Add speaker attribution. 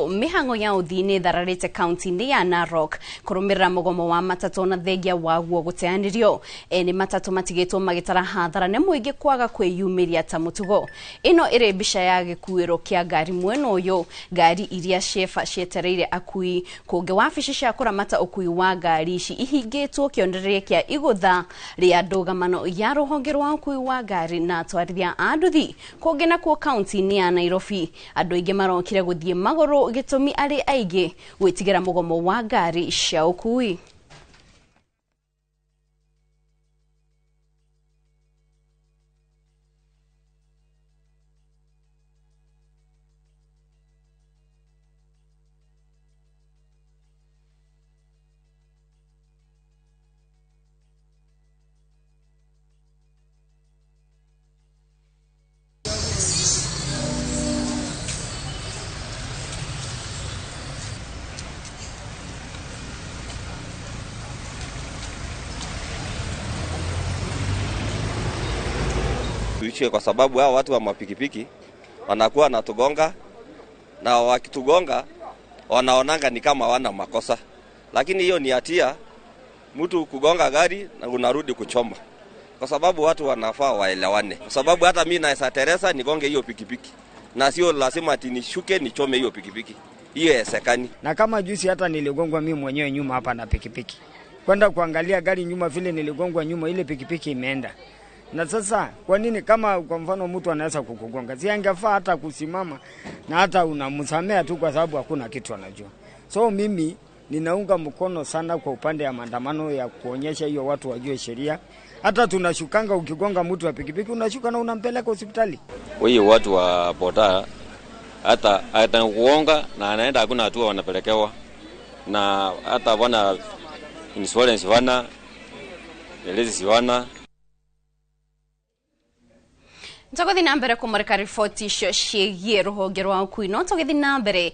Speaker 1: Mĩhang'o ya ũthii nĩ ĩthararĩte kaunti-inĩ ya Narok kũrũmĩrĩra mũgomo wa matatũ na thengia waguo gũteanĩrio. Ene matatũ matigĩtwo magĩtara hathara nĩ mũingĩ kwaga kwĩyumĩria ta mũtugo. Ĩno ĩrĩ mbica ya gĩkuĩro kĩa ngari mwena ũyũ, ngari iria cieba cietereire akui. Kũngĩ wabici cia kũramata ũkui wa ngari ici ihingĩtwo kĩonereria kĩa igũtha rĩa ndũgamano ya rũhonge rwa ũkui wa ngari na atwarithia a nduthi. Kũngĩ nakuo kaunti-inĩ ya Nairobi, andũ aingĩ marokire gũthiĩ magũrũ gĩtũmi arĩ aingĩ gwĩtigĩra mũgomo wa ngari cia ũkui.
Speaker 2: Tuiche kwa sababu hao watu wa mapikipiki wanakuwa wanatugonga, na wakitugonga wanaonanga ni kama wana makosa, lakini hiyo ni hatia mtu kugonga gari na unarudi kuchoma, kwa sababu watu wanafaa waelewane, kwa sababu hata mimi naweza teresa nigonge hiyo pikipiki na sio lazima ati nishuke nichome hiyo pikipiki, hiyo haiwezekani.
Speaker 3: Na kama juzi hata niligongwa mimi mwenyewe nyuma hapa na pikipiki, kwenda kuangalia gari nyuma vile niligongwa nyuma, ile pikipiki imeenda. Na sasa kwa nini kama kwa mfano mtu anaweza kukugonga, si angefaa hata kusimama na hata unamsamea tu kwa sababu hakuna kitu anajua. So mimi ninaunga mkono sana kwa upande ya maandamano ya kuonyesha hiyo watu wajue sheria. Hata tunashukanga, ukigonga mtu wa pikipiki unashuka na unampeleka hospitali.
Speaker 4: Huyu watu wa boda hata atakuonga na anaenda hakuna hatua wanapelekewa, na hata wana insurance wana elezi wana.
Speaker 1: Tũgũthiĩ na mbere kũmũrĩka riboti icio ciĩgiĩ rũhonge rwa ũkui, no tũgĩthiĩ na mbere.